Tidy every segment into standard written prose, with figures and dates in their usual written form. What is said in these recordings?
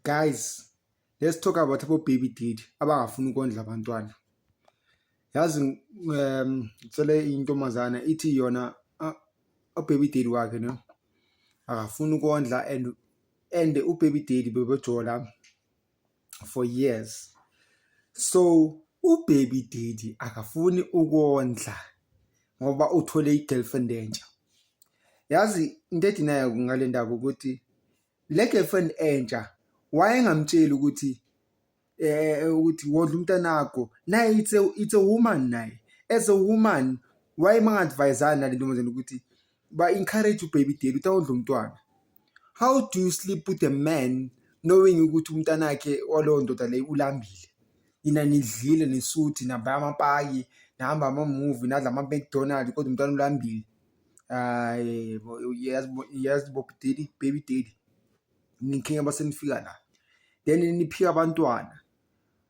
Guys, let's talk about abo-baby daddy abangafuni ukondla abantwana. Yazi ngithole intombazana ithi yona u-baby daddy wakhe ne akafuni ukondla and u-baby daddy bebejola for years. So u-baby daddy akafuni ukondla ngoba uthole i-girlfriend entsha. Yazi into edinayo ngale ndaba ukuthi le girlfriend entsha wayengamtsheli ukuthi ukuthi wondla umntanakho naye. It's a woman naye. As a woman, why banga-advise-ani nale ntombazane ukuthi ba-encourage u-baby daddy ukuthi awondle umntwana? How do you sleep with a man knowing ukuthi umntanakhe walowo ndoda leyo ulambile? Nina nidlile, nisuthi, nihamba amapaki, nihamba ama-movie, nadla ama-McDonald, kodwa umntwana ulambile. Hhayi bo, yazi yazi bo daddy, baby daddy, ninkinga base nifika la, then niphika abantwana.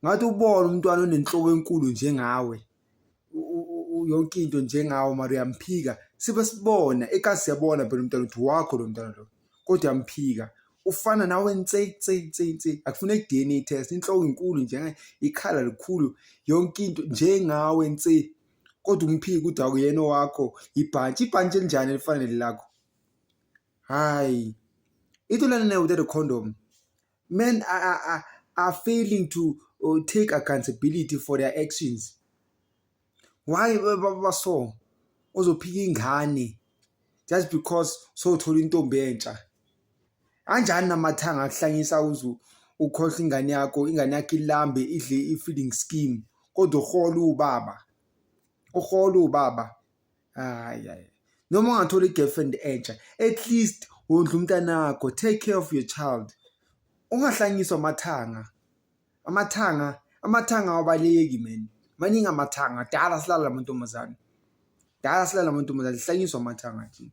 Ngathi ubona umntwana onenhloko enkulu njengawe, yonke into njengawe, mara uyamphika. Sibe sibona ekasi, siyabona phela umntwana ukuthi wakho lo mntwana lo, kodwa uyamphika. Ufana nawe nse nse nse nse, akufuneki DNA test. Inhloko inkulu nje, ikhala likhulu, yonke into njengawe nse, kodwa umphika ukuthi akuyena owakho. Ibhantshi, ibhantshi elinjani elifana nelakho? Hhayi, into lana without a condom, men are failing to take accountability for their actions. Why baso uzophika ingane just because sowuthola intombi entsha? Kanjani namathanga akuhlanyisa uze ukhohlwe ingane yakho, ingane yakho ilambe, idle i-feeding scheme, kodwa uhola uwubaba, uhola uwubaba? Hhayi hhayi, noma ungathola i-girlfriend entsha, at least wondla umntanakho, take care of your child. Ungahlanyiswa amathanga, amathanga, amathanga awabaleki, man. Maningi amathanga, dala silala namantombazane, dala silala namantombazane, sihlanyiswa amathanga nje.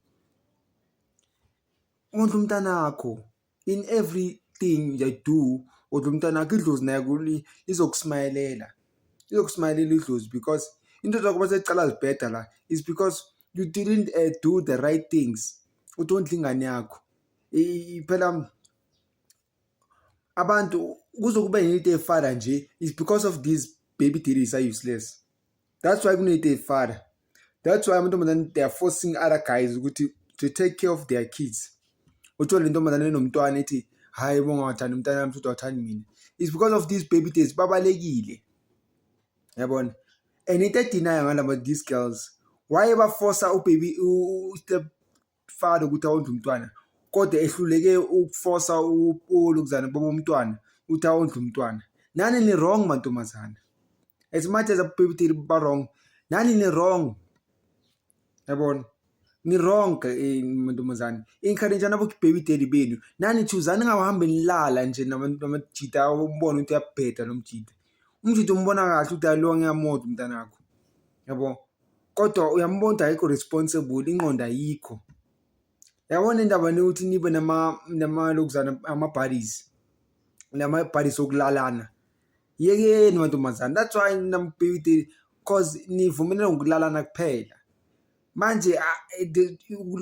Wondla umntanakho in everything you do, wondla umntanakho. Idlozi naye lizokusmayelela, lizokusmayelela idlozi, because into zakho maseyicala zibheda la is because you didn't do the right things ukuthi wondle ingane yakho. Phela abantu kuze kube nento ey'fana nje is because of these baby daddies are useless. That's why kunento ey'fana, that's why amantombazane, they are forcing other guys ukuthi to take care of their kids. Uthole le ntombazane enomntwana ithi, "Hhayi bo, ungawathandi umntwana wami futhi awuthandi mina." It's because of these baby daddies, babalekile, yabona. And into edinayo ngalaba, these girls, why bafosa u-baby, u-step father ukuthi awondle umntwana, kodwa ehluleke ukufosa ulokuzana baba umntwana ukuthi awondle umntwana? Nani ni wrong, mantombazana. As much as baby daddy ba wrong, nani ni wrong, yabona, ni wrong, mantombazane. Encourage abo baby daddy benu. Nani choosani, ningahambi nilala nje namajita umbone ukuthi uyabheda lo mjita. Umjita umbona kahle ukuthi lo ngiyamondla umntanakho, yabo, kodwa uyambona ukuthi ayikho responsible, ingqondo ayikho, yabona. Indaba yokuthi nibe nama lokuzana, ama-buddies, nama-buddies okulalana, yekeni, mantombazane. That's why nama-baby daddy, 'cause nivumelene ngokulalana kuphela. Manje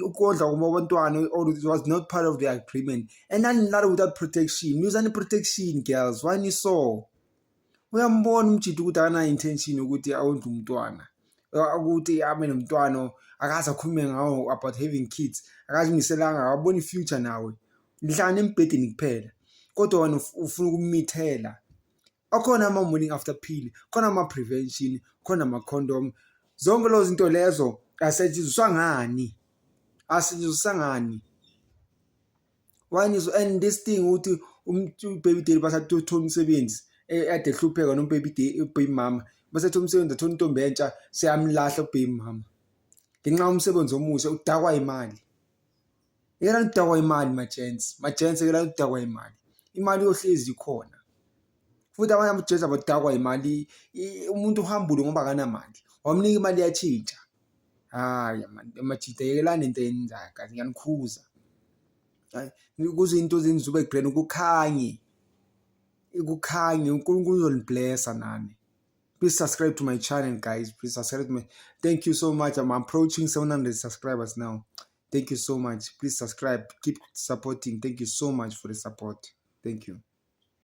ukondla kwabantwana or it was not part of the agreement, and nanilala without protection. Usani protection, girls. Why niso? Uyambona umjita ukuthi akanayo intention yokuthi awondle umntwana, ukuthi abe nomntwana. Akaze akhulume ngawo about having kids, akazimiselanga, akaboni i-future nawe. Nihlangana embhedeni kuphela, kodwa wena ufuna ukumithela. Akhona ama-morning after pill, khona ama-prevention, khona ama-condom, zonke lezo zinto lezo asetshenziswa ngani? Asetshenziswa ngani? Why nizo? And this thing ukuthi u-baby daddy basathola umsebenzi, ade ehlupheka no-baby daddy, baby mama basethola umsebenzi, athola intombi entsha, seyamlahla u-baby mama ngenxa yomsebenzi omusha. Udakwa imali. Yekelani ukudakwa imali, ma-gents, ma-gents, yekelani ukudakwa imali. Imali iyohlezi ikhona. Futhi abanye ama-gents abadakwa imali. Umuntu uhambule ngoba akanamali, wamnika imali, iyatshintsha. Hhayi majita, yekelani into eniyenzayo, guys, ngiyanikhuza. Hhayi, ukuze into zenu zibe grand, kukhanye, kukhanye. UNkulunkulu uzoni-blessa nani. Please subscribe to my channel, guys. Please subscribe to my. Thank you so much. I'm approaching 700 subscribers now. Thank you so much. Please subscribe, keep supporting. Thank you so much for the support. Thank you.